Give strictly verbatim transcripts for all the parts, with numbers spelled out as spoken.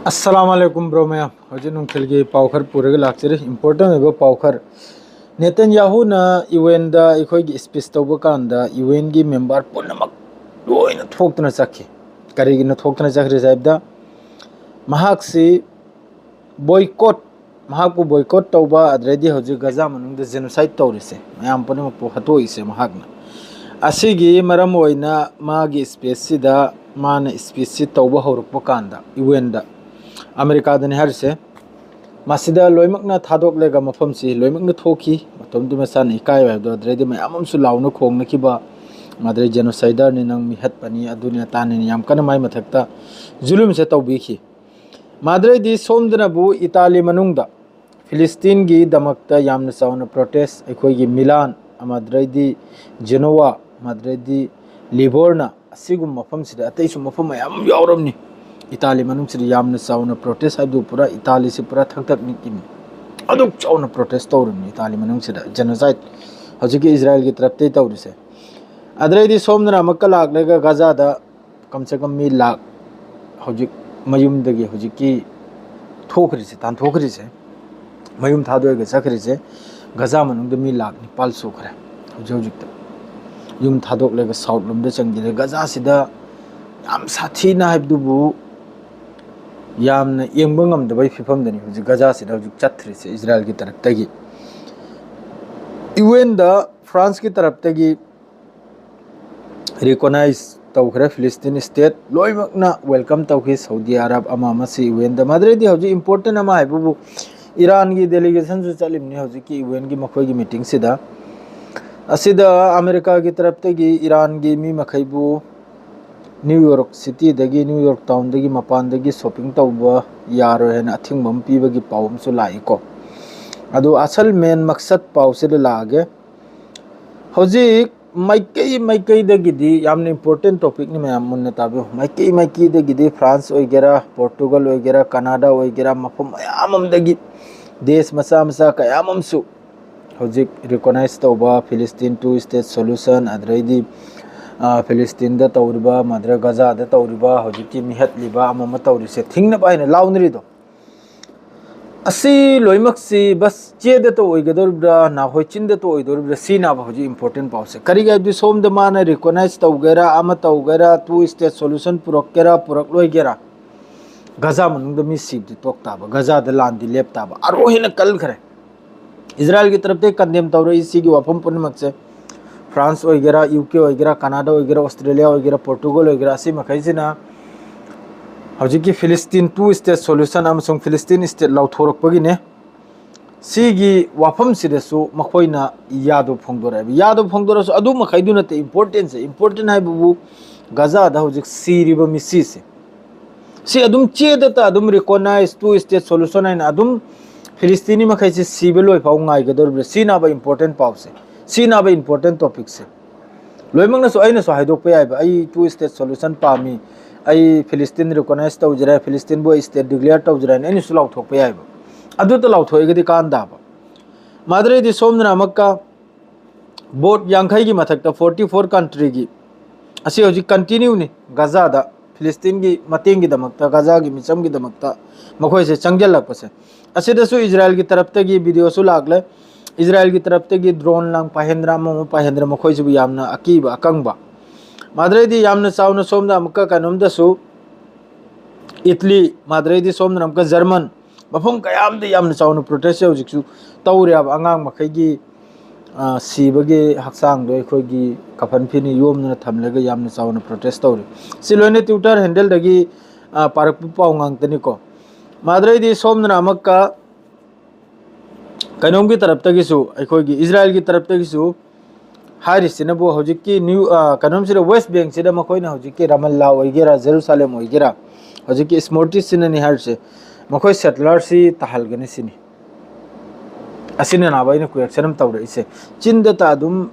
ꯑꯁꯂꯥꯝ ꯑꯂꯩꯀꯨꯝ bro ꯃꯌꯥꯝ꯫ ꯍꯧꯖꯤꯛ ꯅꯨꯡꯊꯤꯜꯒꯤ ꯄꯥꯎ ꯈꯔ ꯄꯨꯔꯒ ꯂꯥꯛꯆꯔꯤ, ꯏꯝꯄꯣꯔꯇꯦꯟ ꯑꯣꯏꯕ ꯄꯥꯎ ꯈꯔ꯫ ꯅꯦꯇꯟꯌꯥꯍꯨꯅ ꯌꯨ ꯑꯦꯟꯗ ꯑꯩꯈꯣꯏꯒꯤ ꯁ꯭ꯄꯤꯆ ꯇꯧꯕ ꯀꯥꯟꯗ ꯌꯨ ꯑꯦꯟꯒꯤ ꯃꯦꯝꯕꯔ ꯄꯨꯝꯅꯃꯛ ꯂꯣꯏꯅ ꯊꯣꯛꯇꯨꯅ ꯆꯠꯈꯤ꯫ ꯀꯔꯤꯒꯤꯅꯣ ꯊꯣꯛꯇꯨꯅ ꯆꯠꯈ꯭ꯔꯤꯁꯦ ꯍꯥꯏꯕꯗ, ꯃꯍꯥꯛꯁꯤ ꯕꯣꯏꯀꯣꯠ, ꯃꯍꯥꯛꯄꯨ ꯕꯣꯏꯀꯣꯠ ꯇꯧꯕ, ꯑꯗꯨꯗꯩꯗꯤ ꯍꯧꯖꯤꯛ ꯒꯖꯥ ꯃꯅꯨꯡꯗ ꯖꯦꯅꯣꯁꯥꯏꯠ ꯇꯧꯔꯤꯁꯦ, ꯃꯌꯥꯝ ꯄꯨꯝꯅꯃꯛꯄꯨ ꯍꯥꯠꯇꯣꯛꯏꯁꯦ ꯃꯍꯥꯛꯅ꯫ ꯑꯁꯤꯒꯤ ꯃꯔꯝ ꯑꯣꯏꯅ ꯃꯥꯒꯤ ꯁ꯭ꯄꯤꯆꯁꯤꯗ, ꯃꯥꯅ ꯁ꯭ꯄꯤꯆꯁꯤ ꯇꯧꯕ ꯍꯧꯔꯛꯄ ꯀꯥꯟꯗ ꯌꯨ ꯑꯦꯟꯗ, ꯑꯃꯦꯔꯤꯀꯥꯗꯅꯤ ꯍꯥꯏꯔꯤꯁꯦ, ꯃꯁꯤꯗ ꯂꯣꯏꯅꯃꯛꯅ ꯊꯥꯗꯣꯛꯂꯒ ꯃꯐꯝꯁꯤ ꯂꯣꯏꯅꯃꯛꯅ ꯊꯣꯛꯈꯤ꯫ ꯃꯇꯣꯝꯇ ꯃꯁꯥꯅ ꯏꯀꯥꯏꯕ ꯍꯥꯏꯕꯗꯣ, ꯑꯗꯨꯗꯩꯗꯤ ꯃꯌꯥꯝ ꯑꯃꯁꯨ ꯂꯥꯎꯅ ꯈꯣꯡꯅꯈꯤꯕ, ꯃꯗꯨꯗꯩ ꯖꯦꯅꯣꯁꯥꯏꯗꯔꯅꯤ, ꯅꯪ ꯃꯤꯍꯠꯄꯅꯤ, ꯑꯗꯨꯅꯤ ꯑꯇꯥꯅꯤꯅ ꯌꯥꯝ ꯀꯟꯅ ꯃꯥꯏ ꯃꯊꯛꯇ ꯖꯨꯂꯨꯝꯁꯦ ꯇꯧꯕꯤꯈꯤ꯫ ꯃꯗꯨꯗꯩꯗꯤ ꯁꯣꯝꯗꯅꯕꯨ ꯏꯇꯥꯂꯤ ꯃꯅꯨꯡꯗ ꯐꯤꯂꯤꯁꯇꯤꯟꯒꯤꯗꯃꯛꯇ ꯌꯥꯝꯅ ꯆꯥꯎꯅ ꯄ꯭ꯔꯣꯇꯦꯁ, ꯑꯩꯈꯣꯏꯒꯤ ꯃꯤꯂꯥꯟ, ꯃꯗꯨꯗꯩꯗꯤ ꯖꯦꯅꯣꯋꯥ, ꯃꯗꯨꯗꯩꯗꯤ ꯂꯤꯕꯣꯔꯅ, ꯑꯁꯤꯒꯨꯝꯕ ꯃꯐꯝꯁꯤꯗ ꯑꯇꯩꯁꯨ ꯃꯐꯝ ꯃꯌꯥꯝ ꯑꯃ ꯌꯥꯎꯔꯝꯅꯤ꯫ ꯏꯇꯥꯂꯤ ꯃꯅꯨꯡꯁꯤꯗ ꯌꯥꯝꯅ ꯆꯥꯎꯅ ꯄ꯭ꯔꯣꯇꯦꯁ ꯍꯥꯏꯕꯗꯨ ꯄꯨꯔꯥ ꯏꯇꯥꯂꯤꯁꯤ ꯄꯨꯔꯥ ꯊꯛꯊꯛ ꯅꯤꯛꯏꯅꯤ꯫ ꯑꯗꯨꯛ ꯆꯥꯎꯅ ꯄ꯭ꯔꯣꯇꯦꯁ ꯇꯧꯔꯤꯕꯅꯤ ꯏꯇꯥꯂꯤ ꯃꯅꯨꯡꯁꯤꯗ, ꯖꯦꯅꯣꯁꯥꯏꯠ ꯍꯧꯖꯤꯛꯀꯤ ꯏꯖꯔꯥꯌꯦꯜꯒꯤ ꯇꯔꯞꯇꯩ ꯇꯧꯔꯤꯁꯦ꯫ ꯑꯗꯨꯗꯩꯗꯤ ꯁꯣꯝꯗꯅ ꯑꯃꯨꯛꯀ ꯂꯥꯛꯂꯒ ꯒꯖꯥꯗ ꯀꯝꯁꯦ ꯀꯝ ꯃꯤ ꯂꯥꯛ, ꯍꯧꯖꯤꯛ ꯃꯌꯨꯝꯗꯒꯤ ꯍꯧꯖꯤꯛꯀꯤ ꯊꯣꯛꯈ꯭ꯔꯤꯁꯦ, ꯇꯥꯟꯊꯣꯛꯈ꯭ꯔꯤꯁꯦ, ꯃꯌꯨꯝ ꯊꯥꯗꯣꯛꯑꯒ ꯆꯠꯈ꯭ꯔꯤꯁꯦ, ꯒꯖꯥ ꯃꯅꯨꯡꯗ ꯃꯤ ꯂꯥꯛ ꯅꯤꯄꯥꯜ ꯁꯨꯈ꯭ꯔꯦ ꯍꯧꯖꯤꯛ ꯍꯧꯖꯤꯛꯇ꯫ ꯌꯨꯝ ꯊꯥꯗꯣꯛꯂꯒ ꯁꯥꯎꯠ ꯂꯣꯝꯗ ꯆꯪꯈꯤꯔꯦ꯫ ꯒꯖꯥꯁꯤꯗ ꯌꯥꯝ ꯁꯥꯊꯤꯅ ꯍꯥꯏꯕꯗꯨꯕꯨ, ꯌꯥꯝꯅ ꯌꯦꯡꯕ ꯉꯝꯗꯕꯒꯤ ꯐꯤꯕꯝꯗꯅꯤ ꯍꯧꯖꯤꯛ ꯒꯖꯥꯁꯤꯗ ꯍꯧꯖꯤꯛ ꯆꯠꯈ꯭ꯔꯤꯁꯦ ꯏꯖꯔꯥꯌꯦꯜꯒꯤ ꯇꯔꯞꯇꯒꯤ꯫ ꯌꯨ ꯑꯦꯟꯗ ꯐ꯭ꯔꯥꯟꯁꯀꯤ ꯇꯔꯞꯇꯒꯤ ꯔꯤꯀꯣꯅꯥꯏꯖ ꯇꯧꯈ꯭ꯔꯦ ꯐꯤꯂꯤꯁꯇꯤꯟ ꯁ꯭ꯇꯦꯠ, ꯂꯣꯏꯅꯃꯛꯅ ꯋꯦꯜꯀꯝ ꯇꯧꯈꯤ꯫ ꯁꯧꯗꯤ ꯑꯔꯥꯕ ꯑꯃ ꯑꯃꯁꯤ ꯌꯨ ꯑꯦꯟꯗ꯫ ꯃꯗꯨꯗꯩꯗꯤ ꯍꯧꯖꯤꯛ ꯏꯝꯄꯣꯔꯇꯦꯟ ꯑꯃ ꯍꯥꯏꯕꯕꯨ ꯏꯔꯥꯟꯒꯤ ꯗꯦꯂꯤꯒꯦꯁꯟꯁꯨ ꯆꯠꯂꯤꯕꯅꯤ ꯍꯧꯖꯤꯛꯀꯤ ꯌꯨ ꯑꯦꯟꯒꯤ ꯃꯈꯣꯏꯒꯤ ꯃꯤꯇꯤꯡꯁꯤꯗ꯫ ꯑꯁꯤꯗ ꯑꯃꯦꯔꯤꯀꯥꯒꯤ ꯇꯔꯞꯇꯒꯤ ꯏꯔꯥꯟꯒꯤ ꯃꯤ ꯃꯈꯩꯕꯨ ꯅ꯭ꯌꯨ ꯌꯣꯔꯛ ꯁꯤꯇꯤꯗꯒꯤ, ꯅ꯭ꯌꯨ ꯌꯣꯔꯛ ꯇꯥꯎꯟꯗꯒꯤ ꯃꯄꯥꯟꯗꯒꯤ ꯁꯣꯞꯄꯤꯡ ꯇꯧꯕ ꯌꯥꯔꯣꯏ ꯍꯥꯏꯅ ꯑꯊꯤꯡꯕ ꯑꯃ ꯄꯤꯕꯒꯤ ꯄꯥꯎ ꯑꯃꯁꯨ ꯂꯥꯛꯏꯀꯣ꯫ ꯑꯗꯨ ꯑꯁꯜ ꯃꯦꯟ ꯃꯛꯁꯠ ꯄꯥꯎꯁꯤꯗ ꯂꯥꯛꯑꯒꯦ꯫ ꯍꯧꯖꯤꯛ ꯃꯥꯏꯀꯩ ꯃꯥꯏꯀꯩꯗꯒꯤꯗꯤ ꯌꯥꯝꯅ ꯏꯝꯄꯣꯔꯇꯦꯟ ꯇꯣꯄꯤꯛꯅꯤ ꯃꯌꯥꯝ, ꯃꯨꯟꯅ ꯇꯥꯕꯤꯌꯨ꯫ ꯃꯥꯏꯀꯩ ꯃꯥꯏꯀꯩꯗꯒꯤꯗꯤ ꯐ꯭ꯔꯥꯟꯁ ꯑꯣꯏꯒꯦꯔꯥ, ꯄꯣꯔꯇꯨꯒꯜ ꯑꯣꯏꯒꯦꯔꯥ, ꯀꯅꯥꯗꯥ ꯑꯣꯏꯒꯦꯔꯥ, ꯃꯐꯝ ꯃꯌꯥꯝ ꯑꯃꯗꯒꯤ, ꯗꯦꯁ ꯃꯆꯥ ꯃꯆꯥ ꯀꯌꯥ ꯑꯃꯁꯨ ꯍꯧꯖꯤꯛ ꯔꯤꯀꯣꯅꯥꯏꯖ ꯇꯧꯕ ꯐꯤꯂꯤꯁꯇꯤꯟ ꯇꯨ ꯁ꯭ꯇꯦꯠ ꯁꯣꯂꯨꯁꯟ, ꯑꯗꯨꯗꯩꯗꯤ ꯑ, ꯐꯤꯂꯤꯁꯇꯤꯟꯗ ꯇꯧꯔꯤꯕ, ꯃꯗ꯭ꯔ ꯒꯖꯥꯗ ꯇꯧꯔꯤꯕ, ꯍꯧꯖꯤꯛꯀꯤ ꯃꯤꯍꯠꯂꯤꯕ, ꯑꯃ ꯑꯃ ꯇꯧꯔꯤꯁꯦ ꯊꯤꯡꯅꯕ ꯍꯥꯏꯅ ꯂꯥꯎꯅꯔꯤꯗꯣ꯫ ꯑꯁꯤ ꯂꯣꯏꯅꯃꯛꯁꯤ ꯕꯁ ꯆꯦꯗꯇ ꯑꯣꯏꯒꯗꯧꯔꯤꯕ꯭ꯔꯥ, ꯅꯥꯈꯣꯏ ꯆꯤꯟꯗꯇ ꯑꯣꯏꯗꯧꯔꯤꯕ꯭ꯔꯥ, ꯁꯤꯅꯕ ꯍꯧꯖꯤꯛ ꯏꯝꯄꯣꯔꯇꯦꯟ ꯄꯥꯎꯁꯦ꯫ ꯀꯔꯤꯒꯤ ꯍꯥꯏꯕꯗꯤ ꯁꯣꯝꯗ ꯃꯥꯅ ꯔꯤꯀꯣꯅꯥꯏꯁ ꯇꯧꯒꯦꯔꯥ, ꯑꯃ ꯇꯧꯒꯦꯔꯥ, ꯇꯨ ꯁ꯭ꯇꯦꯠ ꯁꯣꯂꯨꯁꯟ ꯄꯨꯔꯛꯀꯦꯔꯥ, ꯄꯨꯔꯛꯂꯣꯏꯒꯦꯔꯥ, ꯒꯖꯥ ꯃꯅꯨꯡꯗ ꯃꯤ ꯁꯤꯕꯗꯤ ꯇꯣꯛ ꯇꯥꯕ, ꯒꯖꯥꯗ ꯂꯥꯟꯗꯤ ꯂꯦꯞ ꯇꯥꯕ꯫ ꯑꯔꯣ ꯍꯦꯟꯅ ꯀꯜꯈ꯭ꯔꯦ꯫ ꯏꯖꯔꯥꯏꯜꯒꯤ ꯇꯔꯞꯇꯒꯤ ꯀꯟꯗꯦꯝ ꯇꯧꯔꯛꯏ ꯁꯤꯒꯤ ꯋꯥꯐꯝ ꯄꯨꯝꯅꯃꯛꯁꯦ꯫ ꯐ꯭ꯔꯥꯟꯁ ꯑꯣꯏꯒꯦꯔꯥ, ꯌꯨ ꯀꯦ ꯑꯣꯏꯒꯦꯔꯥ, ꯀꯅꯥꯗꯥ ꯑꯣꯏꯒꯦꯔꯥ, ꯑꯣꯁꯇ꯭ꯔꯦꯂꯤꯌꯥ ꯑꯣꯏꯒꯦꯔꯥ, ꯄꯣꯔꯇꯨꯒꯜ ꯑꯣꯏꯒꯦꯔꯥ, ꯑꯁꯤ ꯃꯈꯩꯁꯤꯅ ꯍꯧꯖꯤꯛꯀꯤ ꯐꯤꯂꯤꯁꯇꯤꯟ ꯇꯨ ꯁ꯭ꯇꯦꯠ ꯁꯣꯂꯨꯁꯟ ꯑꯃꯁꯨꯡ ꯐꯤꯂꯤꯁꯇꯤꯟ ꯁ꯭ꯇꯦꯠ ꯂꯥꯎꯊꯣꯔꯛꯄꯒꯤꯅꯦ꯫ ꯁꯤꯒꯤ ꯋꯥꯐꯝꯁꯤꯗꯁꯨ ꯃꯈꯣꯏꯅ ꯌꯥꯗꯕ ꯐꯣꯡꯗꯣꯔꯛꯑꯦꯕ꯫ ꯌꯥꯗꯕ ꯐꯣꯡꯗꯣꯔꯛꯑꯁꯨ ꯑꯗꯨ ꯃꯈꯩꯗꯨ ꯅꯠꯇꯦ ꯏꯝꯄꯣꯔꯇꯦꯟꯁꯦ꯫ ꯏꯝꯄꯣꯔꯇꯦꯟ ꯍꯥꯏꯕꯕꯨ ꯒꯖꯥꯗ ꯍꯧꯖꯤꯛ ꯁꯤꯔꯤꯕ ꯃꯤꯁꯤꯁꯦ꯫ ꯁꯤ ꯑꯗꯨꯝ ꯆꯦꯗꯇ ꯑꯗꯨꯝ ꯔꯤꯀꯣꯅꯥꯏꯁ ꯇꯨ ꯁ꯭ꯇꯦꯠ ꯁꯣꯂꯨꯁꯟ ꯍꯥꯏꯅ ꯑꯗꯨꯝ ꯐꯤꯂꯤꯁꯇꯤꯅꯤ ꯃꯈꯩꯁꯤ ꯁꯤꯕ ꯂꯣꯏ ꯐꯥꯎ ꯉꯥꯏꯒꯗꯧꯔꯤꯕ꯭ꯔꯥ? ꯁꯤꯅꯕ ꯏꯝꯄꯣꯔꯇꯦꯟ ꯄꯥꯎꯁꯦ, ꯁꯤꯅꯕ ꯏꯝꯄꯣꯔꯇꯦꯟ ꯇꯣꯄꯤꯛꯁꯦ꯫ ꯂꯣꯏꯅꯃꯛꯅꯁꯨ ꯑꯩꯅꯁꯨ ꯍꯥꯏꯗꯣꯛꯄ ꯌꯥꯏꯕ, "ꯑꯩ ꯇꯨ ꯁ꯭ꯇꯦꯠ ꯁꯣꯂꯨꯁꯟ ꯄꯥꯝꯃꯤ, ꯑꯩ ꯐꯤꯂꯤꯁꯇꯤꯟ ꯔꯤꯀꯣꯅꯥꯏꯁ ꯇꯧꯖꯔꯦ, ꯐꯤꯂꯤꯁꯇꯤꯟꯕꯨ ꯑꯩ ꯁ꯭ꯇꯦꯠ ꯗꯤꯀ꯭ꯂꯦꯌꯔ ꯇꯧꯖꯔꯦ" ꯍꯥꯏꯅ ꯑꯩꯅꯁꯨ ꯂꯥꯎꯊꯣꯛꯄ ꯌꯥꯏꯕ꯫ ꯑꯗꯨꯇ ꯂꯥꯎꯊꯣꯛꯑꯒꯗꯤ ꯀꯥꯟꯗꯕ꯫ ꯃꯥꯗ꯭ꯔꯩꯗꯤ ꯁꯣꯝꯗꯅ ꯑꯃꯨꯛꯀ ꯕꯣꯠ ꯌꯥꯡꯈꯩꯒꯤ ꯃꯊꯛꯇ, ꯐꯣꯔꯇꯤ ꯐꯣꯔ ꯀꯟꯇ꯭ꯔꯤꯒꯤ, ꯑꯁꯤ ꯍꯧꯖꯤꯛ ꯀꯟꯇꯤꯅ꯭ꯌꯨꯅꯤ ꯒꯖꯥꯗ ꯐꯤꯂꯤꯁꯇꯤꯟꯒꯤ ꯃꯇꯦꯡꯒꯤꯗꯃꯛꯇ, ꯒꯖꯥꯒꯤ ꯃꯤꯆꯝꯒꯤꯗꯃꯛꯇ ꯃꯈꯣꯏꯁꯦ ꯆꯪꯁꯤꯜꯂꯛꯄꯁꯦ꯫ ꯑꯁꯤꯗꯁꯨ ꯏꯖꯔꯥꯏꯜꯒꯤ ꯇꯔꯞꯇꯒꯤ ꯚꯤꯗꯤꯑꯣꯁꯨ ꯂꯥꯛꯂꯦ꯫ ꯏꯖꯔꯥꯏꯜꯒꯤ ꯇꯔꯞꯇꯒꯤ ꯗ꯭ꯔꯣꯟ ꯂꯥꯡ ꯄꯥꯏꯍꯟꯗ꯭ꯔ, ꯑꯃ ꯑꯃ ꯄꯥꯏꯍꯟꯗ꯭ꯔ, ꯃꯈꯣꯏꯁꯤꯕꯨ ꯌꯥꯝꯅ ꯑꯀꯤꯕ ꯑꯀꯪꯕ꯫ ꯃꯥꯗ꯭ꯔꯩꯗꯤ ꯌꯥꯝꯅ ꯆꯥꯎꯅ ꯁꯣꯝꯗ ꯑꯃꯨꯛꯀ ꯀꯩꯅꯣꯝꯗꯁꯨ ꯏꯠꯂꯤ, ꯃꯥꯗ꯭ꯔꯩꯗꯤ ꯁꯣꯝꯗꯅ ꯑꯃꯨꯛꯀ ꯖꯔꯃꯟ, ꯃꯐꯝ ꯀꯌꯥ ꯑꯃꯗ ꯌꯥꯝꯅ ꯆꯥꯎꯅ ꯄ꯭ꯔꯣꯇꯦꯁꯁꯦ ꯍꯧꯖꯤꯛꯁꯨ ꯇꯧꯔꯦꯕ꯫ ꯑꯉꯥꯡ ꯃꯈꯩꯒꯤ, ꯑ, ꯁꯤꯕꯒꯤ ꯍꯛꯆꯥꯡꯗꯣ ꯑꯩꯈꯣꯏꯒꯤ ꯀꯐꯟ ꯐꯤꯅ ꯌꯣꯝꯗꯨꯅ ꯊꯝꯂꯒ ꯌꯥꯝꯅ ꯆꯥꯎꯅ ꯄ꯭ꯔꯣꯇꯦꯁ ꯇꯧꯔꯤ꯫ ꯁꯤ ꯂꯣꯏꯅ ꯇ꯭ꯋꯤꯇꯔ ꯍꯦꯟꯗꯜꯗꯒꯤ, ꯑ, ꯄꯥꯔꯛꯄ ꯄꯥꯎ ꯉꯥꯛꯇꯅꯤꯀꯣ꯫ ꯃꯥꯗ꯭ꯔꯩꯗꯤ ꯁꯣꯝꯗꯅ ꯑꯃꯨꯛꯀ ꯀꯩꯅꯣꯝꯒꯤ ꯇꯔꯞꯇꯒꯤꯁꯨ, ꯑꯩꯈꯣꯏꯒꯤ ꯏꯖꯔꯥꯏꯜꯒꯤ ꯇꯔꯞꯇꯒꯤꯁꯨ ꯍꯥꯏꯔꯤꯁꯤꯅꯕꯨ ꯍꯧꯖꯤꯛꯀꯤ ꯅ꯭ꯌꯨ, ꯑ, ꯀꯩꯅꯣꯝꯁꯤꯗ, ꯋꯦꯁ ꯕꯦꯡꯁꯤꯗ ꯃꯈꯣꯏꯅ ꯍꯧꯖꯤꯛꯀꯤ ꯔꯥꯃꯜꯂꯥ ꯑꯣꯏꯒꯦꯔꯥ, ꯖꯦꯔꯨꯁꯥꯂꯦꯝ ꯑꯣꯏꯒꯦꯔꯥ, ꯍꯧꯖꯤꯛꯀꯤ ꯁ꯭ꯃꯣꯇ꯭ꯔꯤꯁꯁꯤꯅꯅꯤ ꯍꯥꯏꯔꯤꯁꯦ, ꯃꯈꯣꯏ ꯁꯦꯇꯂꯔꯁꯤ ꯇꯥꯍꯜꯒꯅꯤ ꯁꯤꯅꯤ꯫ ꯑꯁꯤꯅꯅꯦꯕ ꯑꯩꯅ ꯀꯣꯔꯦꯛꯁꯟ ꯑꯃ ꯇꯧꯔꯛꯏꯁꯦ꯫ ꯆꯤꯟꯗꯇ ꯑꯗꯨꯝ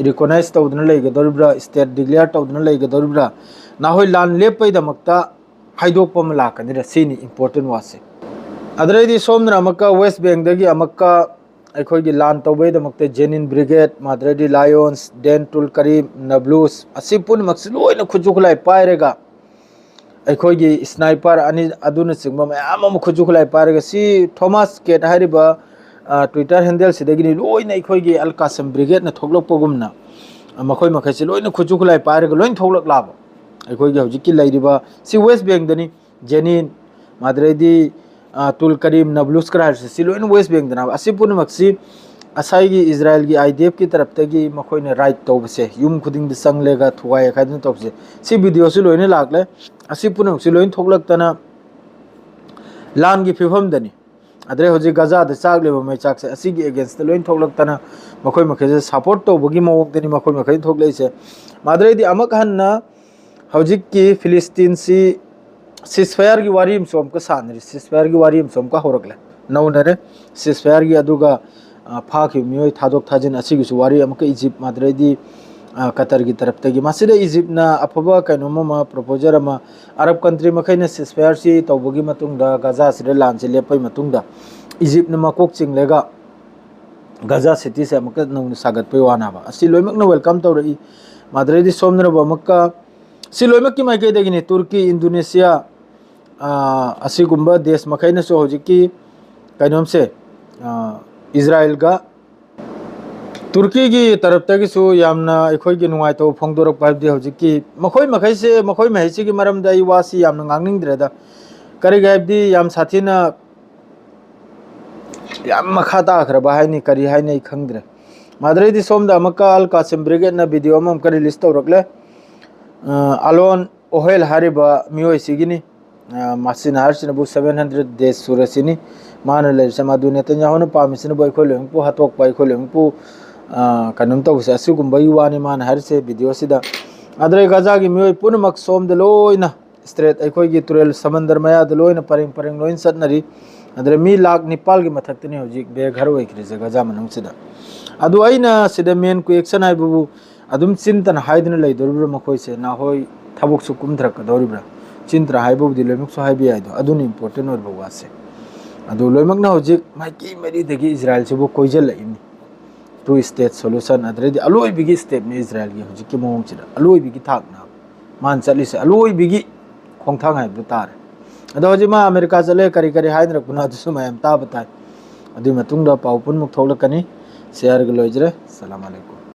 ꯔꯤꯀꯣꯅꯥꯏꯁ ꯇꯧꯗꯨꯅ ꯂꯩꯒꯗꯧꯔꯤꯕ꯭ꯔꯥ, ꯁ꯭ꯇꯦꯠ ꯗꯤꯀ꯭ꯂꯦꯌꯔ ꯇꯧꯗꯨꯅ ꯂꯩꯒꯗꯧꯔꯤꯕ꯭ꯔꯥ, ꯅꯈꯣꯏ ꯂꯥꯟ ꯂꯦꯞꯄꯩꯗꯃꯛꯇ ꯍꯥꯏꯗꯣꯛꯄ ꯑꯃ ꯂꯥꯛꯀꯅꯤꯔ? ꯁꯤꯅꯤ ꯏꯝꯄꯣꯔꯇꯦꯟ ꯋꯥꯁꯦ꯫ ꯑꯗꯨꯗꯩꯗꯤ ꯁꯣꯝꯗꯅ ꯑꯃꯨꯛꯀ ꯋꯦꯁ ꯕꯦꯡꯗꯒꯤ ꯑꯃꯨꯛꯀ ꯑꯩꯈꯣꯏꯒꯤ ꯂꯥꯟ ꯇꯧꯕꯒꯤꯗꯃꯛꯇ ꯖꯦꯅꯤꯟ ꯕ꯭ꯔꯤꯒꯦꯗ, ꯃꯥꯗ꯭ꯔꯦꯗꯤ ꯂꯥꯏꯑꯣꯟꯁ, ꯗꯦꯟ ꯇꯨꯜ ꯀꯔꯤꯝ, ꯅꯕ꯭ꯂꯨꯁ, ꯑꯁꯤ ꯄꯨꯝꯅꯃꯛꯁꯤ ꯂꯣꯏꯅ ꯈꯨꯠꯁꯨ ꯈꯨꯠꯂꯥꯏ ꯄꯥꯏꯔꯒ ꯑꯩꯈꯣꯏꯒꯤ ꯁ꯭ꯅꯥꯏꯄꯔ ꯑꯅꯤ ꯑꯗꯨꯅꯆꯤꯡꯕ ꯃꯌꯥꯝ ꯑꯃ ꯈꯨꯠꯁꯨ ꯈꯨꯠꯂꯥꯏ ꯄꯥꯏꯔꯒ, ꯁꯤ ꯊꯣꯃꯥꯁ ꯀꯦꯠ ꯍꯥꯏꯔꯤꯕ ꯇ꯭ꯋꯤꯇꯔ ꯍꯦꯟꯗꯜꯁꯤꯗꯒꯤꯅꯤ ꯂꯣꯏꯅ ꯑꯩꯈꯣꯏꯒꯤ ꯑꯜ ꯀꯥꯁꯝ ꯕ꯭ꯔꯤꯒꯦꯗꯅ ꯊꯣꯛꯂꯛꯄꯒꯨꯝꯅ, ꯑ, ꯃꯈꯣꯏ ꯃꯈꯩꯁꯤ ꯂꯣꯏꯅ ꯈꯨꯠꯁꯨ ꯈꯨꯠꯂꯥꯏ ꯄꯥꯏꯔꯒ ꯂꯣꯏꯅ ꯊꯣꯛꯂꯛꯂꯕ꯫ ꯑꯩꯈꯣꯏꯒꯤ ꯍꯧꯖꯤꯛꯀꯤ ꯂꯩꯔꯤꯕ ꯁꯤ ꯋꯦꯁ ꯕꯦꯡꯗꯅꯤ, ꯖꯦꯅꯤꯟ, ꯃꯥꯗ꯭ꯔꯦꯗꯤ, ꯑ, ꯇꯨꯜ ꯀꯔꯤꯝ, ꯅꯕ꯭ꯂꯨꯁ ꯀꯔꯥꯔꯁꯦ ꯁꯤ ꯂꯣꯏꯅ ꯋꯦꯁ ꯕꯦꯡꯗꯅꯦꯕ꯫ ꯑꯁꯤ ꯄꯨꯝꯅꯃꯛꯁꯤ ꯉꯁꯥꯏꯒꯤ ꯏꯖꯔꯥꯏꯜꯒꯤ ꯑꯥꯏ ꯗꯤ ꯑꯦꯐꯀꯤ ꯇꯔꯞꯇꯒꯤ ꯃꯈꯣꯏꯅ ꯔꯦꯠ ꯇꯧꯕꯁꯦ, ꯌꯨꯝ ꯈꯨꯗꯤꯡꯗ ꯆꯪꯂꯒ ꯊꯨꯒꯥꯏ ꯈꯥꯏꯗꯅ ꯇꯧꯕꯁꯦ, ꯁꯤ ꯚꯤꯗꯤꯑꯣꯁꯤ ꯂꯣꯏꯅ ꯂꯥꯛꯂꯦ꯫ ꯑꯁꯤ ꯄꯨꯝꯅꯃꯛꯁꯤ ꯂꯣꯏꯅ ꯊꯣꯛꯂꯛꯇꯅ ꯂꯥꯟꯒꯤ ꯐꯤꯕꯝꯗꯅꯤ꯫ ꯑꯗꯩ ꯍꯧꯖꯤꯛ ꯒꯖꯥꯗ ꯆꯥꯛꯂꯤꯕ ꯃꯩꯆꯥꯛꯁꯦ ꯑꯁꯤꯒꯤ ꯑꯦꯒꯦꯟꯁꯇ ꯂꯣꯏꯅ ꯊꯣꯛꯂꯛꯇꯅ ꯃꯈꯣꯏ ꯃꯈꯩꯁꯦ ꯁꯞꯄꯣꯔꯠ ꯇꯧꯕꯒꯤ ꯃꯑꯣꯡꯗꯅꯤ ꯃꯈꯣꯏ ꯃꯈꯩ ꯊꯣꯛꯂꯛꯏꯁꯦ꯫ ꯑꯗꯩꯗꯤ ꯑꯃꯨꯛ ꯍꯟꯅ ꯍꯧꯖꯤꯛꯀꯤ ꯐꯤꯂꯤꯁꯇꯤꯟꯁꯤ ꯁꯤꯁꯐꯥꯌꯔꯒꯤ ꯋꯥꯔꯤ ꯑꯃꯁꯨ ꯑꯃꯨꯛꯀ ꯁꯥꯟꯅꯔꯤ, ꯁꯤꯁꯐꯥꯌꯔꯒꯤ ꯋꯥꯔꯤ ꯑꯃꯁꯨ ꯑꯃꯨꯛꯀ ꯍꯧꯔꯛꯂꯦ, ꯅꯧꯅꯔꯦ꯫ ꯁꯤꯁꯐꯥꯌꯔꯒꯤ ꯑꯗꯨꯒ, ꯑ, ꯐꯥꯈꯤꯕ ꯃꯤꯑꯣꯏ ꯊꯥꯗꯣꯛ ꯊꯥꯖꯤꯟ ꯑꯁꯤꯒꯤꯁꯨ ꯋꯥꯔꯤ ꯑꯃꯨꯛꯀ ꯏꯖꯤꯞ, ꯃꯥꯗ꯭ꯔꯦꯗꯤ, ꯑ, ꯀꯇꯔꯒꯤ ꯇꯔꯞꯇꯒꯤ꯫ ꯃꯁꯤꯗ ꯏꯖꯤꯞꯅ ꯑꯐꯕ ꯀꯩꯅꯣꯝ ꯑꯃ, ꯄ꯭ꯔꯣꯄꯣꯖꯔ ꯑꯃ, ꯑꯔꯕ ꯀꯟꯇ꯭ꯔꯤ ꯃꯈꯩꯅ ꯁꯤꯁꯐꯥꯌꯔꯁꯤ ꯇꯧꯕꯒꯤ ꯃꯇꯨꯡꯗ, ꯒꯖꯥꯁꯤꯗ ꯂꯥꯟꯁꯤ ꯂꯦꯞꯄꯒꯤ ꯃꯇꯨꯡꯗ, ꯏꯖꯤꯞꯅ ꯃꯀꯣꯛ ꯆꯤꯡꯂꯒ ꯒꯖꯥ ꯁꯤꯇꯤꯁꯦ ꯑꯃꯨꯛꯀ ꯅꯧꯅ ꯁꯥꯒꯠꯄꯒꯤ ꯋꯥꯅꯦꯕ꯫ ꯑꯁꯤ ꯂꯣꯏꯅꯃꯛꯅ ꯋꯦꯜꯀꯝ ꯇꯧꯔꯛꯏ꯫ ꯃꯥꯗ꯭ꯔꯦꯗꯤ ꯁꯣꯝꯗꯅꯕꯨ ꯑꯃꯨꯛꯀ, ꯁꯤ ꯂꯣꯏꯅꯃꯛꯀꯤ ꯃꯥꯏꯀꯩꯗꯒꯤꯅꯤ, ꯇꯨꯔꯀꯤ, ꯏꯟꯗꯣꯅꯦꯁꯤꯌꯥ, ꯑ, ꯑꯁꯤꯒꯨꯝꯕ ꯗꯦꯁ ꯃꯈꯩꯅꯁꯨ ꯍꯧꯖꯤꯛꯀꯤ ꯀꯩꯅꯣꯝꯁꯦ, ꯑ, ꯏꯖꯔꯥꯏꯜꯒ ꯇꯨꯔꯀꯤꯒꯤ ꯇꯔꯞꯇꯒꯤꯁꯨ ꯌꯥꯝꯅ ꯑꯩꯈꯣꯏꯒꯤ ꯅꯨꯡꯉꯥꯏꯇꯕ ꯐꯣꯡꯗꯣꯔꯛꯄ ꯍꯥꯏꯕꯗꯤ ꯍꯧꯖꯤꯛꯀꯤ ꯃꯈꯣꯏ ꯃꯈꯩꯁꯦ, ꯃꯈꯣꯏ ꯃꯍꯩꯁꯤꯒꯤ ꯃꯔꯝꯗ ꯑꯩ ꯋꯥꯁꯤ ꯌꯥꯝꯅ ꯉꯥꯡꯅꯤꯡꯗ꯭ꯔꯦꯗ꯫ ꯀꯔꯤꯒꯤ ꯍꯥꯏꯕꯗꯤ ꯌꯥꯝ ꯁꯥꯊꯤꯅ, ꯌꯥꯝ ꯃꯈꯥ ꯇꯥꯈ꯭ꯔꯕ ꯍꯥꯏꯅꯤ, ꯀꯔꯤ ꯍꯥꯏꯅꯤ ꯑꯩ ꯈꯪꯗ꯭ꯔꯦ꯫ ꯃꯥꯗ꯭ꯔꯦꯗꯤ ꯁꯣꯝꯗ ꯑꯃꯨꯛꯀ ꯑꯜ ꯀꯥꯁꯤꯝ ꯕ꯭ꯔꯤꯒꯦꯗꯅ ꯚꯤꯗꯤꯑꯣ ꯑꯃ ꯑꯃꯨꯛꯀ ꯔꯤꯂꯤꯁ ꯇꯧꯔꯛꯂꯦ꯫ ꯑ, ꯑꯂꯣꯟ ꯑꯣꯍꯦꯜ ꯍꯥꯏꯔꯤꯕ ꯃꯤꯑꯣꯏꯁꯤꯒꯤꯅꯤ꯫ ꯑ, ꯃꯁꯤꯅ ꯍꯥꯏꯔꯤꯁꯤꯅꯕꯨ seven hundred days ꯁꯨꯔꯁꯤꯅꯤ ꯃꯥꯅ ꯂꯩꯔꯤꯁꯦ꯫ ꯃꯗꯨ ꯅꯦꯇꯟꯌꯥꯍꯨꯅ ꯄꯥꯝꯃꯤꯁꯤꯅꯕꯨ ꯑꯩꯈꯣꯏ ꯂꯣꯏꯅꯃꯛꯄꯨ ꯍꯥꯠꯇꯣꯛꯄ, ꯑꯩꯈꯣꯏ ꯂꯣꯏꯅꯃꯛꯄꯨ, ꯑ, ꯀꯩꯅꯣꯝ ꯇꯧꯕꯁꯦ, ꯑꯁꯤꯒꯨꯝꯕꯒꯤ ꯋꯥꯅꯤ ꯃꯥꯅ ꯍꯥꯏꯔꯤꯁꯦ ꯚꯤꯗꯤꯑꯣꯁꯤꯗ꯫ ꯑꯗꯨꯗꯩ ꯒꯖꯥꯒꯤ ꯃꯤꯑꯣꯏ ꯄꯨꯝꯅꯃꯛ ꯁꯣꯝꯗ ꯂꯣꯏꯅ ꯁ꯭ꯇ꯭ꯔꯦꯠ, ꯑꯩꯈꯣꯏꯒꯤ ꯇꯨꯔꯦꯜ ꯁꯃꯟꯗꯔ ꯃꯌꯥꯗ ꯂꯣꯏꯅ ꯄꯔꯦꯡ ꯄꯔꯦꯡ ꯂꯣꯏꯅ ꯆꯠꯅꯔꯤ꯫ ꯑꯗꯨꯗ ꯃꯤ ꯂꯥꯈ ꯅꯤꯄꯥꯜꯒꯤ ꯃꯊꯛꯇꯅꯤ ꯍꯧꯖꯤꯛ ꯕꯦꯘꯔ ꯑꯣꯏꯈ꯭ꯔꯤꯁꯦ ꯒꯖꯥ ꯃꯅꯨꯡꯁꯤꯗ꯫ ꯑꯗꯨ ꯑꯩꯅ ꯁꯤꯗ ꯃꯦꯟ ꯀ꯭ꯋꯦꯛꯁꯟ ꯍꯥꯏꯕꯕꯨ ꯑꯗꯨꯝ ꯆꯤꯟꯇꯅ ꯍꯥꯏꯗꯨꯅ ꯂꯩꯗꯣꯔꯤꯕ꯭ꯔꯥ ꯃꯈꯣꯏꯁꯦ? ꯅꯍꯣꯏ ꯊꯕꯛꯁꯨ ꯀꯨꯝꯊꯔꯛꯀꯗꯧꯔꯤꯕ꯭ꯔꯥ? ꯆꯤꯟꯇꯅ ꯍꯥꯏꯕꯕꯨꯗꯤ ꯂꯣꯏꯅꯃꯛꯁꯨ ꯍꯥꯏꯕ ꯌꯥꯏꯗꯣ, ꯑꯗꯨꯅ ꯏꯝꯄꯣꯔꯇꯦꯟ ꯑꯣꯏꯕ ꯋꯥꯁꯦ꯫ ꯑꯗꯨ ꯂꯣꯏꯅꯃꯛꯅ ꯍꯧꯖꯤꯛ ꯃꯥꯏꯀꯩ ꯃꯔꯤꯗꯒꯤ ꯏꯖꯔꯥꯌꯦꯜꯁꯤꯕꯨ ꯀꯣꯏꯁꯤꯜꯂꯛꯏꯅꯤ꯫ Two state solution, ꯑꯗꯨꯗꯩꯗꯤ ꯑꯂꯣꯏꯕꯒꯤ stepꯅꯤ ꯏꯖꯔꯥꯌꯦꯜꯒꯤ ꯍꯧꯖꯤꯛꯀꯤ ꯃꯑꯣꯡꯁꯤꯗ, ꯑꯂꯣꯏꯕꯒꯤ ꯊꯥꯛꯅ ꯃꯥꯅ ꯆꯠꯂꯤꯁꯦ, ꯑꯂꯣꯏꯕꯒꯤ ꯈꯣꯡꯊꯥꯡ ꯍꯥꯏꯕꯗꯨ ꯇꯥꯔꯦ꯫ ꯑꯗꯣ ꯍꯧꯖꯤꯛ ꯃꯥ ꯑꯃꯦꯔꯤꯀꯥ ꯆꯠꯂꯦ, ꯀꯔꯤ ꯀꯔꯤ ꯍꯥꯏꯅꯔꯛꯄꯅꯣ ꯑꯗꯨꯁꯨ ꯃꯌꯥꯝ ꯇꯥꯕ ꯇꯥꯏ꯫ ꯑꯗꯨꯒꯤ ꯃꯇꯨꯡꯗ ꯄꯥꯎ ꯄꯨꯝꯅꯃꯛ ꯊꯣꯛꯂꯛꯀꯅꯤ꯫ Shareꯒ ꯂꯣꯏꯖꯔꯦ꯫ ꯁꯂꯥꯝ ꯑꯂꯩꯀꯨꯝ꯫